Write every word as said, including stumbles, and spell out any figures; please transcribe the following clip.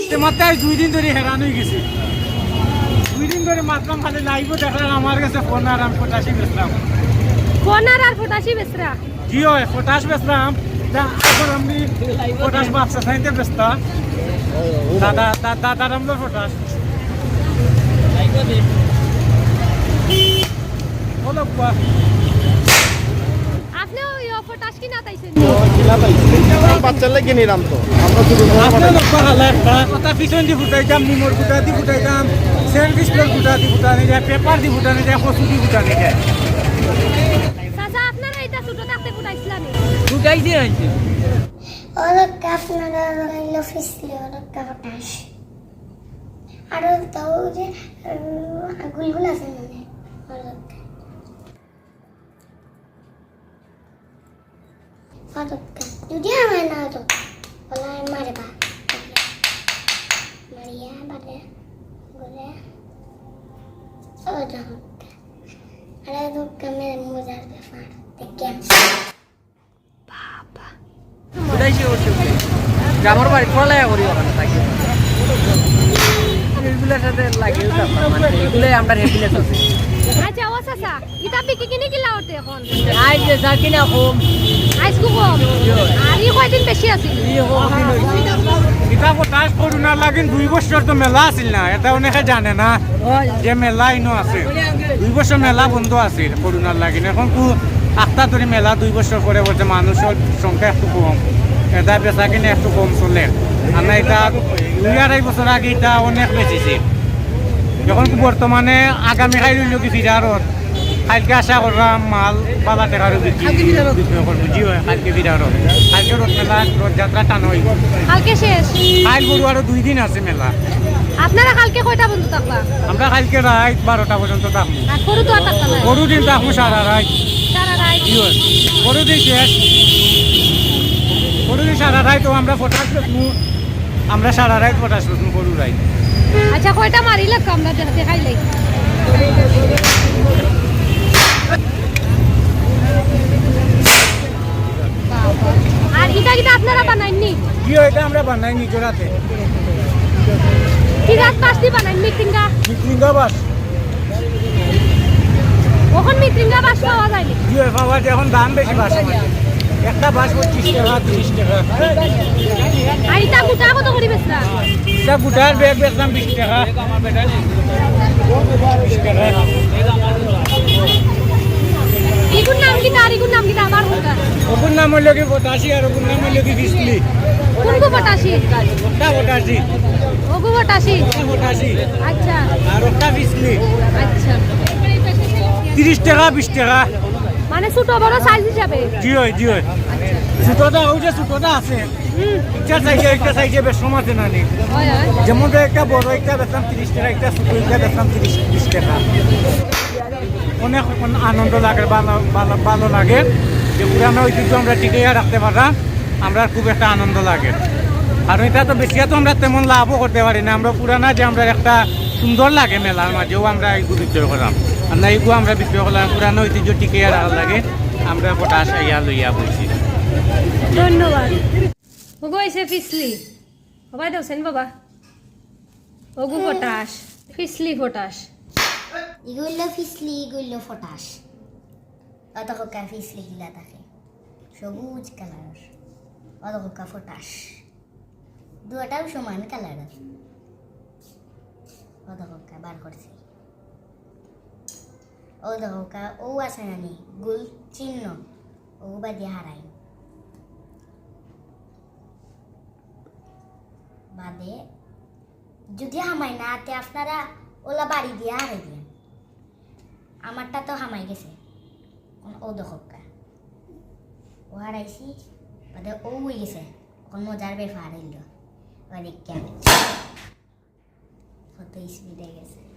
তে মাত্র আজ দুই দিন ধরি হেরান অই গেছি। দুই দিন ধরি মাতলাম, খালি লাইভও দেখলাম, আমার গেছে ফোন আর আমি ফটাশি বেচলাম। ফোন আর, আর ফটাশি বেচরা? জি অয়, ফটাশ বেচলাম। যা, এখন আমি ফটাশ বাচ্চা চাইতে বেচতা। দাদা, দা-, দাদার আমলো ফটাশ। বলো, বাহ। আপনিও ওই ফটাশ কিনা তাইছেন? বাচ্চার লাগি নিলাম তো। আমরা শুধু আপনি লোক পাহালা একটা কথা পিছন দি ফুটাইতাম, নিমর ফুটা দি ফুটাইতাম, সেল ডিসপ্লের ফুটা দি ফুটানি যায়, পেপার দি ফুটানি যায়, কচু দি ফুটানি যায়। চাচা, আপনারা এটা ছোট থাকতে ফুটাইছিলেন? ফুটাইছি আনছি। ওরা আপনারা লাগাইলো ফিসলি, ওরা ফটাশ। আর তো যে, উম, গুলগুল আছে মানে, ওরা। ফারুককে। যদি আমার না তো, বলা মারবা। মারিয়া বাদে বলে, "ও ধমকে।" আরে ধমকে মেরে মজার ব্যাপার। দেখেন। বাবা। উঠাইছি অবশ্য। গ্রামের বাড়ি পড়ালেখা করি ওখানে থাকি। এইগুলোর সাথে লাগিয়ে থাকতাম, মানে, এগুলোই আমরা হ্যাপিনেস আছে। আচ্ছা, ও চাচা, ইতা বিকি কিনে কিলা ওঠে এখন? আইজ বেচা কিনা কম। আইজ খুব কম। আর ই কয়দিন বেশি আছিল? ই কম দিন হইছে। ইতা ফটাশ করোনার লাগিন দুই বছর তো মেলা আছিল না, এটা অনেকে জানে না যে মেলা ইনো আছে। দুই বছর মেলা বন্ধ আছিল করোনার লাগিন। এখন কু আখতা ধরি মেলা দুই বছর পরে পরে মানুষর সংখ্যা একটু কম, এটা বেচা কিনা একটু কম চলে। আমরা এটা দুই আড়াই বছর আগে এটা অনেক বেচছি। এখন কু বর্তমানে আগামী কাইল অইলো কি ফিরারত, কাইলকে আশা করলাম মাল বালা টেকারও বিক্রি, বিক্রয় করবো। জি অয়, কাইলকে ফিরারত, কাইলকে রথ মেলা, রথযাত্রা টানা অইবো। কাইলকে শেষ? কাইল পরু আরো দুই দিন আছে মেলা। আপনারা কাইলকে কয়টা বন্ধ থাকবা? আমরা কাইলকে রাইত বারোটা পর্যন্ত থাকমু। আর পরু তো আর থাকতা না? পরু দিন থাকমু সারা রাইত। সারা রাইত? জি অয়। পরু দিন শেষ। পরু দিন সারা রাইত তো আমরা ফটাশ বেচমু। আমরা সারা রাইত ফটাশ বেচমু, পরু রাইত। আচ্ছা, কয়টা মারি লাগতো আমরা দেখ-, দেখাইলাই। আর ইটা কিতা আপনারা বানাইননি? জি অয়, ইটা আমরা বানাই নিজর হাতে। কি জাত বাঁশ দি বানাইন? মিটরিঙ্গা? মিটরিঙ্গা বাঁশ। অখন মিটরিঙ্গা বাঁশ পাওয়া যায়নি? জি অয়, পাওয়া যায়, এখন দাম বেশি বাঁশ। একটা বাঁশ পঁচিশ টেকা, তিরিশ টেকা। আর ইটা গুটা কত করি বেচরা? ইটা গুটার ব্যাগ বেচলাম বিশ টেকা। বিশ টেকা। ইগুর নাম কিতা আর ইগুর নাম কিতা? আমার কোনটা? অগুর নাম অইলো কি ফটাশি আর অগুর নাম অইলো কি ফিসলি। কোনগু ফটাশি? অটা ফটাশি। অগু ফটাশি? অটা ফটাশি। আচ্ছা। আর অটা ফিসলি। আচ্ছা। তিরিশ টেকা, বিশ টেকা। মানে ছোট বড় সাইজ হিসাবে? জি অয়, জি অয়। ছোটটা, অউ যে ছোটটা আছে, হুম। একটা সাইজে, একটা সাইজে বেশ সম আছে না নি? অয়, অয়। যেমন তো একটা বড়, একটা বেচলাম তিরিশ টেকা, একটা ছোট, একটা বেচলাম তিরিশ, বিশ টেকা। অনেক আনন্দ লাগে, ভালো, ভালো, ভালো লাগে যে পুরানো ঐতিহ্য আমরা টিকিয়ে রাখতে পারলাম, আমরা খুব একটা আনন্দ লাগে। আর ইটা তো বেচিয়া তো আমরা তেমন লাভও করতে পারি না, আমরা পুরানা যে আমরা একটা সুন্দর লাগে মেলার মাঝেও আমরা এইগু বিক্রয় করলাম, আর না এইগু আমরা বিক্রয় করলাম, পুরানো ঐতিহ্য টিকিয়ে রাখার লাগে আমরা ফটাশ আইয়া লইয়া বইছি। ধন্যবাদ। ওগো আইছে ফিসলি। বাবা দেওছেন বাবা। ওগু ফটাশ। ফিসলি ফটাশ। ইগু অইলো ফিসলি, ইগু অইলো ফটাশ। অত খোকা ফিসলি হিলা থাকে। সবুজ কালার। অত খোকা ফটাশ। দুটাও সমান কালার। অত খোকা বার করছি। ও দেখো কা, ও আছে নানি, গুল চিহ্ন, ও বাদে হারাই। বাদে যদি হামাই না, তে আপনারা ওলা বাড়ি দিয়া হারাই দিয়া। আমারটা তো হামাই গেছে। এখন ও দেখো কা। ও হারাইছি, বাদে ও অই গেছে। এখন মজার ব্যাপার অইলো। বাদে কেন? কত স্পিডে গেছে।